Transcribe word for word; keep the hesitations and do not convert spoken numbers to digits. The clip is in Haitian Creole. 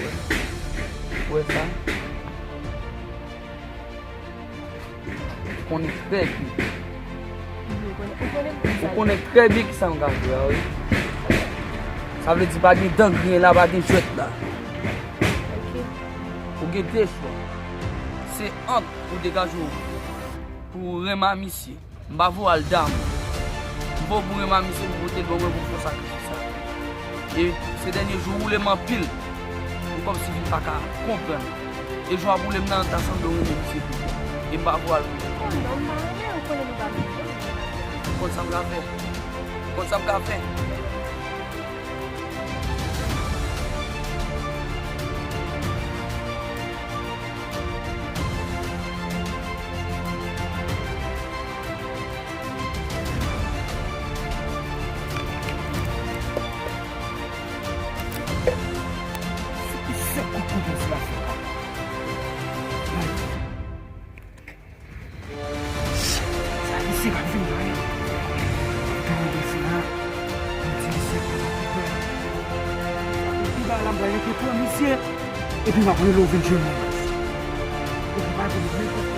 Ou wè sa? Ou konnen trè byen. Ou konnen, ou konnen m konn Ou sa. Konnen trè byen ki sa m ka fè a, wi. Sa vle di pa gen dan griyen la, pa gen jwèt la. Ok. Ou gen de chwa. Se ant ou degaje w pou w renmen misye. M pa voye al damou. M voye w pou w renmen misye, pou w pote l ban mwen, pou w fè sakrifis sa. E se dènye jou ou woule m anpil. M kòmsi vin pa ka konprann. E jan w ap woule m nan, ta sanble w renmen misye pi fò. E m pa voye al pou l. Oh non, m pa renmen, ou konnen nou pa renmen. Ou konn sa m ka fè? Ou konn sa m ka fè? Sa misye pa vin la. Epi mwen desann la. Mwen di misye pa nan koupè. Epi ba la mwen rete pran misye. Epi m ap rele w vin jwenn mwen. Epi pa vin menm